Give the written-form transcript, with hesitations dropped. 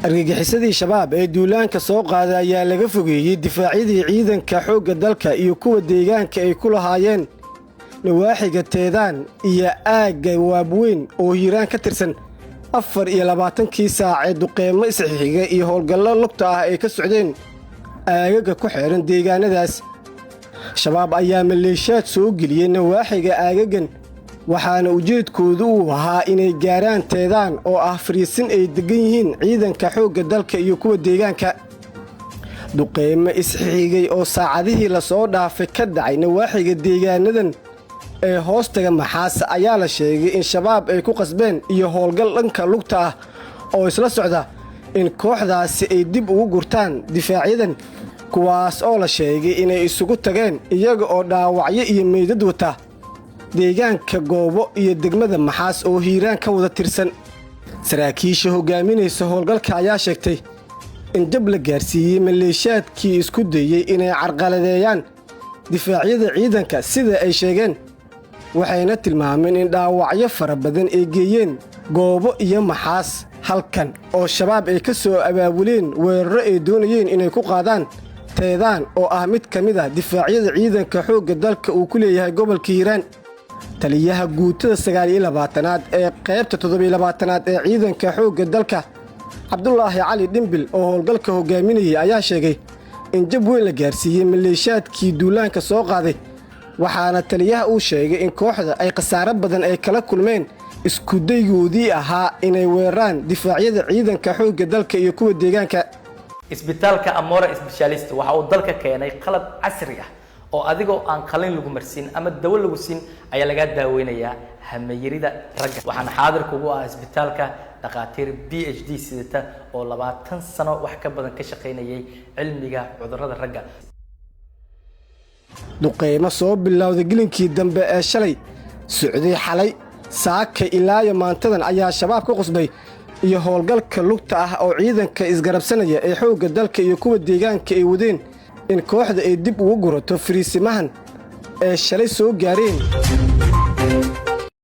Argagixisadii Shabaab ee duulaanka soo qaaday ayaa laga fogeeyey difaacyadii ciidanka xoogga dalka iyo kuwa deegaanka ay ku lahaayeen nawaaxiga Teedaan iyo aagga Waabweyn oo Hiiraan ka tirsan. 24-kii saac ee duqeymo isxixiga iyo howlgallo lugta ah ay ka socdeen aagaga ku xeeran deegaanadaas, Shabaab ayaa maleeshiyaad soo geliyey nawaaxiga aagagan, waxaana ujeedkoodu uu ahaa inay gaaraan Teedaan oo ah fariisin ay deggan yihiin ciidanka xoogga dalka iyo kuwa deegaanka. Duqeymo isxigay oo saacadihii lasoo dhaafay ka dhacay nawaaxiga deegaanadan ee hoostaga Maxaas ayaa la sheegay in Shabaab ay ku qasbeen iyo howlgal dhanka lugta ah oo isla socda in kooxdaasi ay dib ugu gurtaan difaacyadan, kuwaas oo la sheegay inay isugu tageen iyaga oo dhaawacyo iyo meydad wata deegaanka Goobo iyo degmada Maxaas oo Hiiraan ka wada tirsan. Saraakiisha hogaaminaysa howlgalka ayaa sheegtay in jab la gaarsiiyey maleeshiyaadkii isku dayey inay carqaladeeyaan difaacyada ciidanka, sida ay sheegeen, waxayna tilmaameen in dhaawacyo fara badan ay geeyeen Goobo iyo Maxaas, halkan oo Shabaab ay ka soo abaabuleen weeraro ay doonayeen inay ku qaadaan Teedaan oo ah mid ka mid ah difaacyada ciidanka xoogga dalka uu ku leeyahay gobolka Hiiraan. Taliyaha guutada 29aad ee qaybta 27aad ee ciidanka xoogga dalka, Cabdulaahi Cali Dhimbil, oo howlgalka hogaaminayay, ayaa sheegay in jab weyn la gaarsiiyey maleeshiyaadkii duulaanka soo qaaday, waxaana taliyaha uu sheegay in kooxda ay khasaaro badan ay kala kulmeen iskudaygoodii ahaa inay weeraraan difaacyada ciidanka xoogga dalka iyo kuwa deegaanka. Isbitaalka Amora Specialist waxa uu dalka keenay qalab casri ah oo adigoo aan qalin lagu marsiin ama dawo lagu siin ayaa lagaa daaweynayaa hamayarida ragga. Waxaana xaadir kugu ah isbitaalka dhakhaatiir PhD sidata oo 20 sano wax ka badan ka shaqaynayay cilmiga cudurrada ragga. Duqeymo soo bilowday gelinkii dambe ee shalay, socday xalay, saaka ilaayo maantadan ayaa Shabaab ka qusbay iyo howlgalka lugta ah oo ciidanka isgarabsanaya ee xoogga dalka iyo kuwa deegaanka ay wadeen in kooxda ay dib ugu gurato fariisimahan ee shalay soo gaareen.